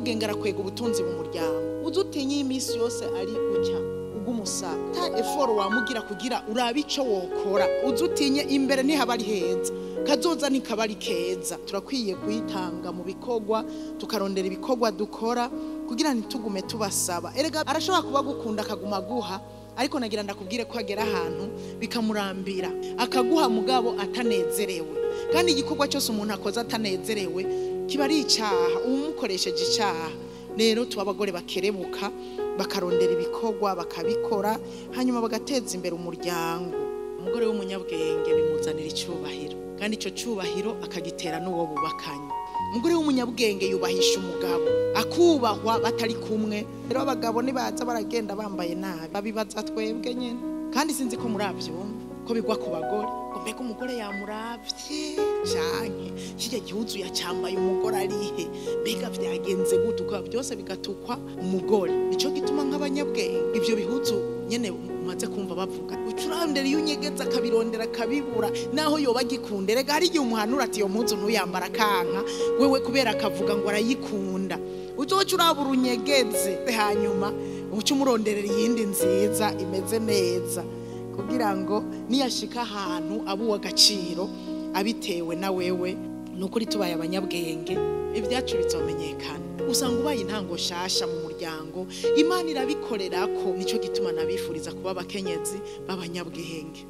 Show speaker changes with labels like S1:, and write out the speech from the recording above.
S1: w'umunyabwenge arakwega ubutunzi mu muryango. Uzi utinye iminsi yose ari gutya ugumusaba ta effort wamugira kugira urabe ico wokora. Uzi utinye imbere ntihaba ari heza, kazoza ntikaba ari keza. Turakwiye kuyitanga mu bikorwa, tukarondera ibikorwa dukora kugira ntitugume tubasaba. Erega arashobora kuba gukunda akaguma aguha, ariko nagira ndakubwire ko agera ahantu bikamurambira, akaguha mugabo atanezerewe. Kandi igikorwa cyose umuntu akoze atanezerewe kiba ari icaha, umukoresheje icaha. Rero tuba abagore bakerebuka, bakarondera ibikorwa bakabikora, hanyuma bagateza imbere umuryango. Umugore w'umunyabwenge bimuzanira icubahiro, kandi ico cubahiro akagitera n'uwo bubakanye. Umugore w'umunyabwenge yubahisha umugabo, akubahwa batari kumwe. Rero abagabo nibaza baragenda bambaye nabi, babibaza twebwe nyene. Kandi sinzi ko muravyumva ko bigwa ku bagore, ngo mbega umugore yamuravye canke kirya gihuzu yacambaye umugore arihe, mbega vyagenze gute, uko byose bigatukwa umugore. Nico gituma nk'abanyabwenge ivyo bihuzu nyene umaze kumva bavuga, ucurandera iyo unyegeza akabirondera akabibura, naho yoba agikunda. Erega hari igihe umuhanura ati iyo mpuzu ntuyambara akanka, wewe kubera akavuga ngo arayikunda, uzoca urabura unyegeze, hanyuma uce umuronderera iyindi nziza imeze neza, kugira ngo niyashika ahantu abe uw'agaciro abitewe na wewe. Nukuri tubaye abanyabwenge ibyacu bizomenyekana. Usanga ubaye intango shasha mu muryango, Imana irabikorera ko. Nico gituma nabifuriza kuba abakenyezi b'abanyabwenge.